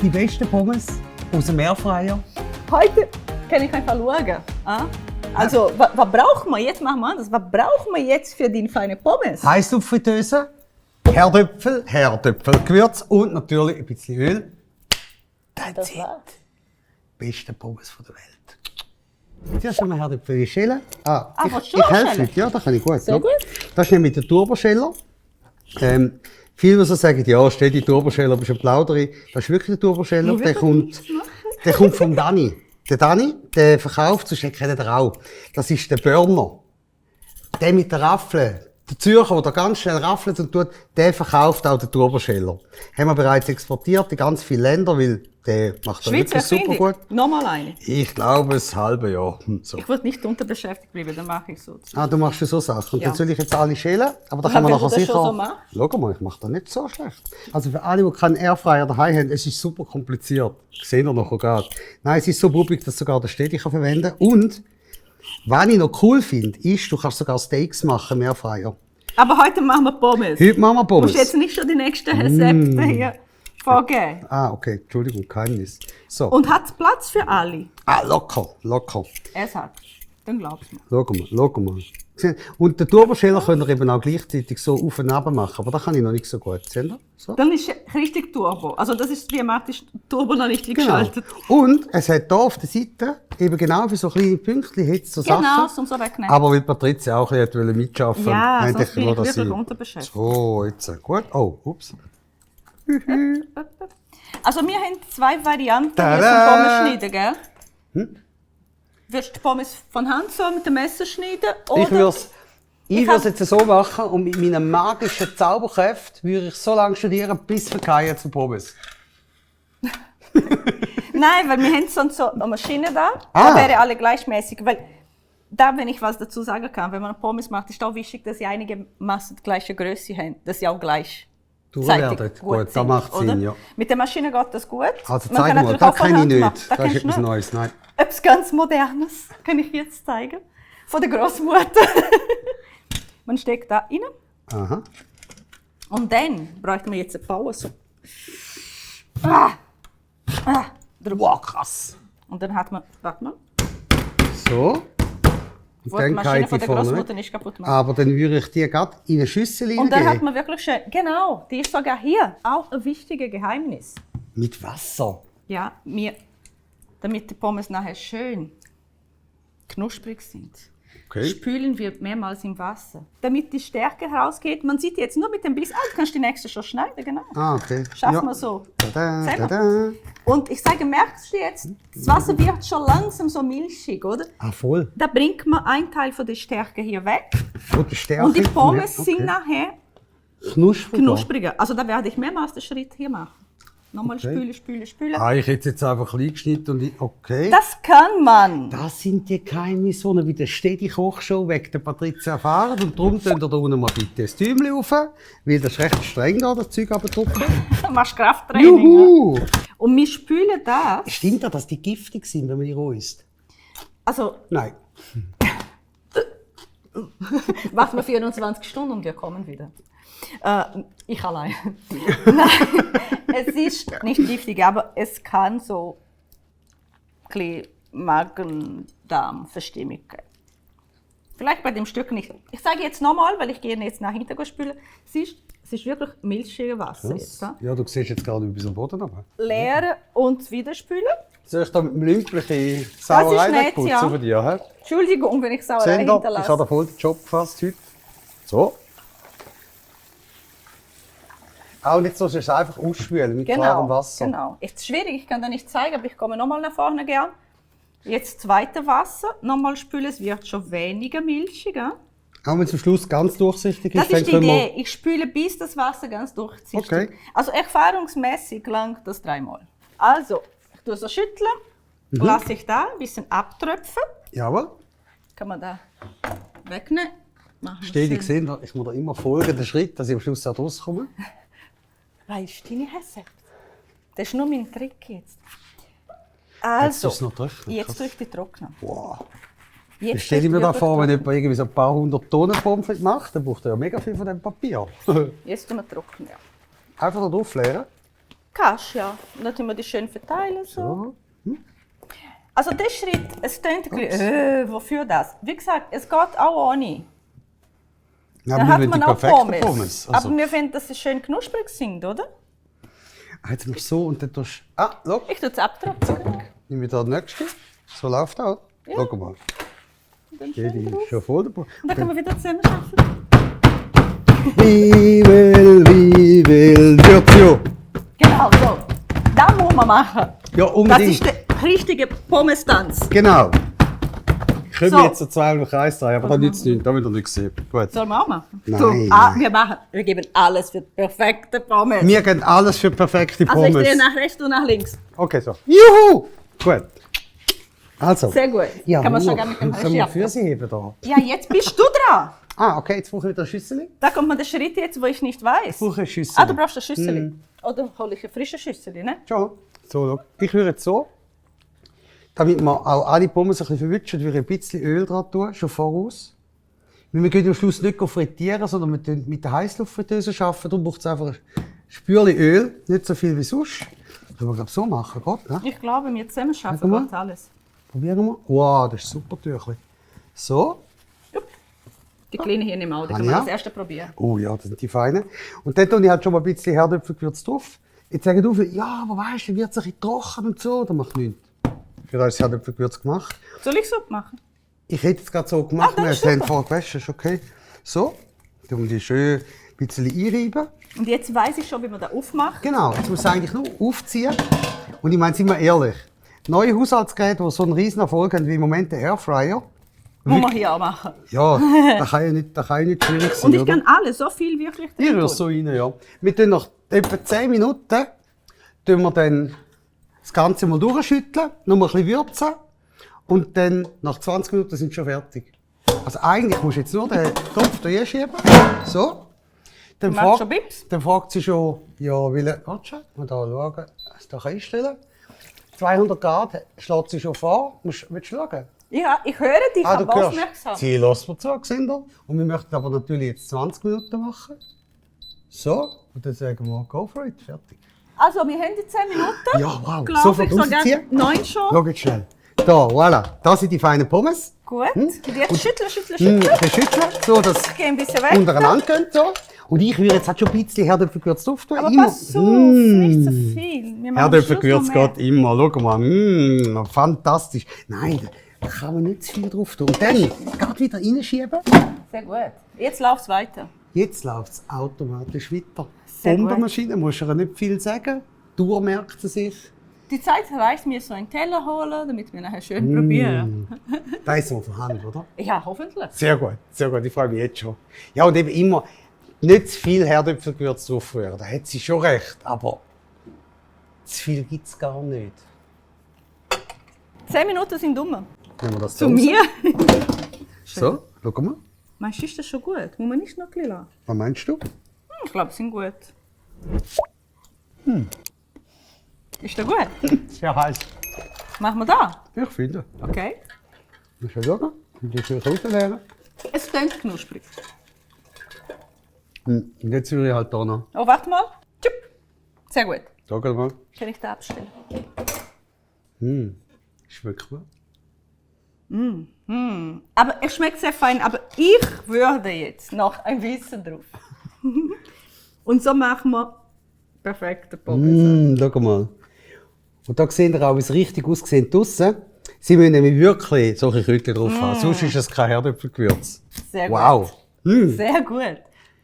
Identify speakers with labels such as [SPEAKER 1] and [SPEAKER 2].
[SPEAKER 1] die besten Pommes aus dem Airfryer?
[SPEAKER 2] Heute kann ich einfach schauen. Also, was brauchen wir jetzt? Machen wir anders. Was brauchen wir jetzt für die feine Pommes?
[SPEAKER 1] Heißluftfritteuse, Herdöpfel, Gewürz und natürlich ein bisschen Öl.
[SPEAKER 2] Das war's.
[SPEAKER 1] Beste Pommes der Welt. Zuerst einmal Herdöpfel schälen.
[SPEAKER 2] willst du
[SPEAKER 1] ich
[SPEAKER 2] auch
[SPEAKER 1] helfe
[SPEAKER 2] schälen?
[SPEAKER 1] mit. Ja, das kann ich gut.
[SPEAKER 2] Sehr gut.
[SPEAKER 1] Das ist nämlich der Turboscheller. Viele müssen sagen, ja, steht die Turboscheller, bist du ein Plauderi. Das ist wirklich der Turboscheller. Der kommt vom Dani. Der Dani, der verkauft, sonst kennt ihr auch. Das ist der Burner. Der mit der Raffel. Der Zürcher, der ganz schnell raffelt und tut, der verkauft auch den Turboscheller. Haben wir bereits exportiert in ganz viele Länder, weil der macht da wirklich super gut.
[SPEAKER 2] Nochmal eine.
[SPEAKER 1] Ich glaube, ein halbes Jahr. So.
[SPEAKER 2] Ich würde nicht unterbeschäftigt bleiben, dann mache ich so.
[SPEAKER 1] Du machst so Sachen. Und
[SPEAKER 2] Ja.
[SPEAKER 1] dann soll ich jetzt alle schälen, aber da
[SPEAKER 2] Ja,
[SPEAKER 1] kann man
[SPEAKER 2] wenn du
[SPEAKER 1] nachher
[SPEAKER 2] das
[SPEAKER 1] sicher...
[SPEAKER 2] schon so machst.
[SPEAKER 1] Schau mal, ich mache das nicht so schlecht. Also für alle, die keinen Airfryer daheim haben, es ist super kompliziert. Sehen wir nachher gerade. Nein, es ist so publik, dass sogar der Städte verwenden kann. Und, was ich noch cool finde, ist, du kannst sogar Steaks machen im Airfryer.
[SPEAKER 2] Aber heute machen wir Pommes.
[SPEAKER 1] Heute machen wir
[SPEAKER 2] Du musst
[SPEAKER 1] Pommes.
[SPEAKER 2] jetzt nicht schon die nächsten Rezepte hier vorgeben.
[SPEAKER 1] Okay, Entschuldigung, Geheimnis. So.
[SPEAKER 2] Und hat es Platz für alle?
[SPEAKER 1] Locker.
[SPEAKER 2] Es hat. Dann glaubst du mir.
[SPEAKER 1] Schau mal. Und den Turboscheller könnt ihr eben auch gleichzeitig so auf und runter machen, aber das kann ich noch nicht so gut. Seht ihr? So.
[SPEAKER 2] Dann ist es richtig Turbo. Also das ist, wie macht das Turbo noch richtig
[SPEAKER 1] Genau.
[SPEAKER 2] geschaltet.
[SPEAKER 1] Und es hat hier auf der Seite, eben genau für so kleine Pünktchen, hat es so
[SPEAKER 2] Genau,
[SPEAKER 1] Sachen.
[SPEAKER 2] zum so wegnehmen.
[SPEAKER 1] Aber weil Patricia auch ein bisschen mitarbeiten wollte,
[SPEAKER 2] Ja,
[SPEAKER 1] meinte
[SPEAKER 2] sonst bin ich
[SPEAKER 1] das
[SPEAKER 2] wirklich
[SPEAKER 1] sein.
[SPEAKER 2] unterbeschäftigt.
[SPEAKER 1] So, jetzt. Gut. Oh, ups.
[SPEAKER 2] Also wir haben zwei Varianten hier
[SPEAKER 1] Tada!
[SPEAKER 2] zum Pommes schneiden, gell? Würdest du die Pommes von Hand so mit dem Messer schneiden?
[SPEAKER 1] Ich würde es
[SPEAKER 2] Ich hab-
[SPEAKER 1] jetzt so machen und mit meinen magischen Zauberkräften würde ich so lange studieren, bis verkeilen zu Pommes.
[SPEAKER 2] Nein, weil wir haben sonst so eine Maschine da.
[SPEAKER 1] Ah.
[SPEAKER 2] Da wäre alle gleichmäßig. Weil da, wenn ich was dazu sagen kann, wenn man Pommes macht, ist auch wichtig, dass sie einige Massen die gleiche Größe haben, dass sie auch gleich
[SPEAKER 1] Durchwerden. Gut, das macht Sinn,
[SPEAKER 2] oder?
[SPEAKER 1] ja.
[SPEAKER 2] Mit der Maschine geht das gut.
[SPEAKER 1] Also
[SPEAKER 2] Man
[SPEAKER 1] zeig
[SPEAKER 2] kann
[SPEAKER 1] mal,
[SPEAKER 2] natürlich
[SPEAKER 1] das
[SPEAKER 2] auch von
[SPEAKER 1] kenne ich
[SPEAKER 2] Hand
[SPEAKER 1] nicht.
[SPEAKER 2] machen.
[SPEAKER 1] Das
[SPEAKER 2] Da
[SPEAKER 1] ist
[SPEAKER 2] kennst du
[SPEAKER 1] etwas
[SPEAKER 2] nicht.
[SPEAKER 1] Neues. Nein.
[SPEAKER 2] Etwas ganz Modernes kann ich jetzt zeigen. Von der Großmutter. Man steckt da rein.
[SPEAKER 1] Aha.
[SPEAKER 2] Und dann bräuchte man jetzt eine Pause.
[SPEAKER 1] Wow, krass.
[SPEAKER 2] Und dann hat man, warte mal,
[SPEAKER 1] So.
[SPEAKER 2] die
[SPEAKER 1] Und dann
[SPEAKER 2] Maschine
[SPEAKER 1] geht
[SPEAKER 2] von
[SPEAKER 1] die
[SPEAKER 2] der
[SPEAKER 1] vorne
[SPEAKER 2] Großmutter
[SPEAKER 1] weg.
[SPEAKER 2] nicht kaputt machen.
[SPEAKER 1] Aber dann würde ich die gerade in eine Schüssel
[SPEAKER 2] Und dann hat
[SPEAKER 1] reingeben.
[SPEAKER 2] man wirklich schön, genau, die ist sogar hier, auch ein wichtiges Geheimnis.
[SPEAKER 1] Mit Wasser.
[SPEAKER 2] Ja, damit die Pommes nachher schön knusprig sind.
[SPEAKER 1] Okay.
[SPEAKER 2] Spülen wir mehrmals im Wasser, damit die Stärke herausgeht. Man sieht jetzt nur mit dem Biss, du kannst die nächste schon schneiden, genau.
[SPEAKER 1] Okay.
[SPEAKER 2] Schaffen wir so.
[SPEAKER 1] Tada,
[SPEAKER 2] Selber.
[SPEAKER 1] tada.
[SPEAKER 2] Und ich sage, merkst du jetzt, das Wasser wird schon langsam so milchig, oder?
[SPEAKER 1] Voll.
[SPEAKER 2] Da bringt man einen Teil von der Stärke hier weg
[SPEAKER 1] Und die Stärke.
[SPEAKER 2] und die Pommes
[SPEAKER 1] Okay.
[SPEAKER 2] sind nachher
[SPEAKER 1] Knuspriger.
[SPEAKER 2] knuspriger. Also da werde ich mehrmals den Schritt hier machen. Nochmal
[SPEAKER 1] Okay.
[SPEAKER 2] spülen.
[SPEAKER 1] Ich hätte jetzt einfach klein geschnitten und okay.
[SPEAKER 2] Das kann man.
[SPEAKER 1] Das sind die Geheimnisse, die wie der Städte Kochshow wegen der Patricia erfahren. Und darum tun ihr da unten mal bitte das Däumchen rauf, weil das ist recht streng da, das Zeug abdrücken.
[SPEAKER 2] Du machst Krafttraining.
[SPEAKER 1] Juhu!
[SPEAKER 2] Ja. Und wir spülen das.
[SPEAKER 1] Stimmt das, dass die giftig sind, wenn man die roh isst?
[SPEAKER 2] Also
[SPEAKER 1] Nein.
[SPEAKER 2] warten wir 24 Stunden und wir kommen wieder. Ich allein. Nein, es ist nicht giftig, aber es kann so ein bisschen Magen-Darm-Verstimmung geben. Vielleicht bei dem Stück nicht. Ich sage jetzt nochmal, weil ich gehe jetzt nach hinten spülen. Es ist wirklich milchiges Wasser jetzt. Ja?
[SPEAKER 1] Ja, du siehst jetzt gerade bis am Boden runter.
[SPEAKER 2] Leeren und wieder spülen.
[SPEAKER 1] Soll ich da mit dem Lümplichen Sauerei
[SPEAKER 2] nett,
[SPEAKER 1] wegputzen
[SPEAKER 2] ja.
[SPEAKER 1] von dir? He?
[SPEAKER 2] Entschuldigung, wenn ich Sauerei
[SPEAKER 1] Seht ihr, ich
[SPEAKER 2] hinterlasse.
[SPEAKER 1] habe da voll den Job gefasst heute. So. Auch nicht so, es ist einfach ausspülen mit klarem Wasser.
[SPEAKER 2] Genau. Ist schwierig, ich kann da nicht zeigen, aber ich komme nochmal nach vorne gern. Jetzt zweite Wasser, nochmal spülen, es wird schon weniger milchig. Ja?
[SPEAKER 1] Auch wenn es am Schluss ganz durchsichtig ist,
[SPEAKER 2] Das ist die
[SPEAKER 1] dann können
[SPEAKER 2] Idee. Ich spüle, bis das Wasser ganz durchzieht.
[SPEAKER 1] Okay.
[SPEAKER 2] Also erfahrungsmäßig langt das 3-mal. Also, ich tue so schütteln, lasse ich da ein bisschen abtröpfen.
[SPEAKER 1] Jawohl.
[SPEAKER 2] Kann man da wegnehmen. Machen wir
[SPEAKER 1] Stetig
[SPEAKER 2] schön.
[SPEAKER 1] sehen, ich muss da immer folgen, den Schritt, dass ich am Schluss auch rauskomme.
[SPEAKER 2] Weißt du deine Rezept? Das ist nur mein Trick jetzt.
[SPEAKER 1] Jetzt
[SPEAKER 2] Also,
[SPEAKER 1] ist es noch trocknen.
[SPEAKER 2] jetzt tue ich die trocknen.
[SPEAKER 1] Wow.
[SPEAKER 2] Jetzt
[SPEAKER 1] Ich stelle mir
[SPEAKER 2] tue
[SPEAKER 1] da
[SPEAKER 2] ich
[SPEAKER 1] vor, wenn
[SPEAKER 2] wirklich
[SPEAKER 1] jemand irgendwie so ein paar hundert Tonnen Pommes frites macht, dann braucht er ja mega viel von dem Papier.
[SPEAKER 2] trocknen. Jetzt tun wir trocknen, ja.
[SPEAKER 1] Einfach da drauf leeren.
[SPEAKER 2] Kannst, ja. Und dann tun wir die schön verteilen. So. Also der Schritt, es klingt ein bisschen, wofür das? Wie gesagt, es geht auch ohne.
[SPEAKER 1] Ja,
[SPEAKER 2] Dann
[SPEAKER 1] wir
[SPEAKER 2] hat
[SPEAKER 1] wollen
[SPEAKER 2] man
[SPEAKER 1] die
[SPEAKER 2] auch
[SPEAKER 1] perfekte
[SPEAKER 2] Pommes.
[SPEAKER 1] Also,
[SPEAKER 2] Aber wir finden, dass es schön knusprig sind, oder?
[SPEAKER 1] jetzt machst du so und dann tust du... Ah, schau.
[SPEAKER 2] Ich tue es abtropfen.
[SPEAKER 1] Nimm wieder den nächsten. So läuft auch.
[SPEAKER 2] Ja.
[SPEAKER 1] Schau mal.
[SPEAKER 2] Dann
[SPEAKER 1] Die
[SPEAKER 2] schön
[SPEAKER 1] ist
[SPEAKER 2] drauf.
[SPEAKER 1] schon voll dabei.
[SPEAKER 2] Und dann können wir wieder zusammen arbeiten.
[SPEAKER 1] Wie will, Giorgio.
[SPEAKER 2] Genau, so. Das muss man machen.
[SPEAKER 1] Ja,
[SPEAKER 2] Das
[SPEAKER 1] unbedingt.
[SPEAKER 2] ist der richtige Pommes-Tanz.
[SPEAKER 1] Genau. Ich könnte
[SPEAKER 2] So.
[SPEAKER 1] jetzt so zwei im Kreis drehen, aber da nützt es nichts. Da wieder nicht gesehen. Gut.
[SPEAKER 2] Sollen wir auch machen?
[SPEAKER 1] Nein,
[SPEAKER 2] So,
[SPEAKER 1] nein.
[SPEAKER 2] wir geben alles für die perfekte Pommes.
[SPEAKER 1] Wir gehen alles für perfekte
[SPEAKER 2] Also ich
[SPEAKER 1] Pommes.
[SPEAKER 2] drehe nach rechts und nach links.
[SPEAKER 1] Okay, so. Juhu! Gut. Also.
[SPEAKER 2] Sehr gut.
[SPEAKER 1] Ja,
[SPEAKER 2] Kann man
[SPEAKER 1] Hunger.
[SPEAKER 2] sogar mit dem
[SPEAKER 1] Können wir
[SPEAKER 2] Schärfen.
[SPEAKER 1] für Sie heben da?
[SPEAKER 2] Ja, jetzt bist du dran.
[SPEAKER 1] Ah, okay, jetzt brauche ich wieder eine Schüssel.
[SPEAKER 2] Da kommt man der Schritt jetzt, wo ich nicht weiß.
[SPEAKER 1] Ich brauche eine Schüssel.
[SPEAKER 2] Ah, du brauchst eine Schüssel. Oder hole ich eine frische Schüssel, ne?
[SPEAKER 1] Schon. So, schau. Ich würde jetzt so, damit wir auch alle Pommes ein bisschen verwischen, würde ich ein bisschen Öl dran tun, schon voraus. Weil wir gehen am Schluss nicht frittieren, sondern wir tun mit der Heißluftfritteuse arbeiten. Darum braucht es einfach ein Spürchen Öl, nicht so viel wie sonst. Das können wir glaub, so machen, geht, ne?
[SPEAKER 2] Ich glaube, wir zusammen
[SPEAKER 1] Warte
[SPEAKER 2] schaffen
[SPEAKER 1] mal.
[SPEAKER 2] geht alles.
[SPEAKER 1] Probieren wir. Wow, das ist super Tüchli. So.
[SPEAKER 2] Die Kleine hier nicht mehr, die können wir
[SPEAKER 1] ja.
[SPEAKER 2] das erste probieren.
[SPEAKER 1] Oh ja, das sind die feinen. Und dann tue ich halt schon mal ein bisschen Herdöpfelgewürz drauf. Jetzt sagen du, ja, aber weißt du, dann wird es ein bisschen trocken und so. Dann macht nichts. Für das ist Herdöpfelgewürz gemacht.
[SPEAKER 2] Soll ich so machen?
[SPEAKER 1] Ich hätte es gerade so gemacht,
[SPEAKER 2] das
[SPEAKER 1] wir
[SPEAKER 2] ist
[SPEAKER 1] haben
[SPEAKER 2] super.
[SPEAKER 1] vorher gewaschen, ist okay. So, dann muss ich schön ein bisschen einreiben.
[SPEAKER 2] Und jetzt weiss ich schon, wie man das aufmacht.
[SPEAKER 1] Genau, jetzt muss ich eigentlich nur aufziehen. Und ich meine, sind wir ehrlich, neue Haushaltsgeräte, die so einen riesen Erfolg haben wie im Moment der Airfryer,
[SPEAKER 2] Muss man hier auch machen.
[SPEAKER 1] ja, das kann ja nicht schwierig sein,
[SPEAKER 2] Und ich
[SPEAKER 1] oder?
[SPEAKER 2] kann alles, so viel wirklich
[SPEAKER 1] Ich rühre es so rein, ja. Wir tun nach etwa 10 Minuten tun wir dann das Ganze mal durchschütteln, noch mal ein bisschen würzen und dann nach 20 Minuten sind sie schon fertig. Also eigentlich musst du jetzt nur den Topf da reinschieben. So. Dann
[SPEAKER 2] Du machst schon Bips?
[SPEAKER 1] dann fragt sie schon, ja, warte schon, mal da schauen, das da einstellen. 200 Grad schlägt sie schon vor. Willst du schauen?
[SPEAKER 2] Ja, ich höre dich,
[SPEAKER 1] Ah, du
[SPEAKER 2] aber
[SPEAKER 1] hörst.
[SPEAKER 2] aufmerksam.
[SPEAKER 1] Sie lässt mir zu, sehen Sie? Und wir möchten aber natürlich jetzt 20 Minuten machen. So, und dann sagen wir, go for it, fertig.
[SPEAKER 2] Also, wir haben die 10 Minuten.
[SPEAKER 1] Ja, wow,
[SPEAKER 2] Glaube
[SPEAKER 1] sofort
[SPEAKER 2] ich sogar
[SPEAKER 1] rausziehen.
[SPEAKER 2] 9 schon.
[SPEAKER 1] Schau jetzt schnell. Da, voilà, da sind die feinen Pommes.
[SPEAKER 2] Gut. Und jetzt schütteln, schütteln,
[SPEAKER 1] Hm,
[SPEAKER 2] schütteln.
[SPEAKER 1] dann schütteln, so dass
[SPEAKER 2] Ich gehe ein bisschen weg.
[SPEAKER 1] untereinander gehen. So. Und ich würde jetzt halt schon ein bisschen Herdöpfelgewürz drauf tun.
[SPEAKER 2] Aber
[SPEAKER 1] Immer.
[SPEAKER 2] pass auf, nicht so viel. Wir machen
[SPEAKER 1] Herdöpfelgewürz
[SPEAKER 2] am Schluss noch
[SPEAKER 1] geht immer. Schau mal, fantastisch. Nein, da kann man nicht zu viel drauf tun. Und dann gerade wieder reinschieben.
[SPEAKER 2] mehr. Sehr gut. Jetzt läuft es weiter.
[SPEAKER 1] Jetzt läuft es automatisch weiter.
[SPEAKER 2] Sehr
[SPEAKER 1] Bombenmaschine, musst du ihr nicht viel sagen. Du merkt sie sich.
[SPEAKER 2] Die Zeit reicht mir, so einen Teller holen, damit wir nachher schön probieren.
[SPEAKER 1] Da ist man vorhanden, oder?
[SPEAKER 2] Ja, hoffentlich.
[SPEAKER 1] Sehr gut, sehr gut. Ich freue mich jetzt schon. Ja, und eben immer nicht zu viel Herdöpfelgewürz draufrühren. Da hat sie schon recht. Aber zu viel gibt es gar nicht.
[SPEAKER 2] 10 Minuten sind dumm.
[SPEAKER 1] Nehmen wir das
[SPEAKER 2] Zu
[SPEAKER 1] raus.
[SPEAKER 2] mir?
[SPEAKER 1] So, schau mal.
[SPEAKER 2] Meinst du, ist das schon gut? Muss man nicht noch ein bisschen lassen?
[SPEAKER 1] Was meinst du?
[SPEAKER 2] Ich glaube, sie sind gut. Ist das gut?
[SPEAKER 1] Sehr heiß.
[SPEAKER 2] Machen wir da?
[SPEAKER 1] Ich finde.
[SPEAKER 2] Okay.
[SPEAKER 1] Mal schauen. Und jetzt will ich rausleeren.
[SPEAKER 2] Es klingt knusprig.
[SPEAKER 1] Und jetzt würde ich halt da noch.
[SPEAKER 2] Oh, warte mal. Tschüpp. Sehr gut.
[SPEAKER 1] Schau mal.
[SPEAKER 2] Kann ich da abstellen?
[SPEAKER 1] Schmeckt gut.
[SPEAKER 2] Aber es schmeckt sehr fein, aber ich würde jetzt noch ein bisschen drauf. Und so machen wir perfekte Pommes.
[SPEAKER 1] Schau mal. Und da seht ihr auch, wie es richtig aussieht draussen. Sie müssen nämlich wirklich solche Kräutchen drauf haben. Sonst ist es kein Herdöpfelgewürz.
[SPEAKER 2] Sehr gut.
[SPEAKER 1] Wow.
[SPEAKER 2] Sehr gut.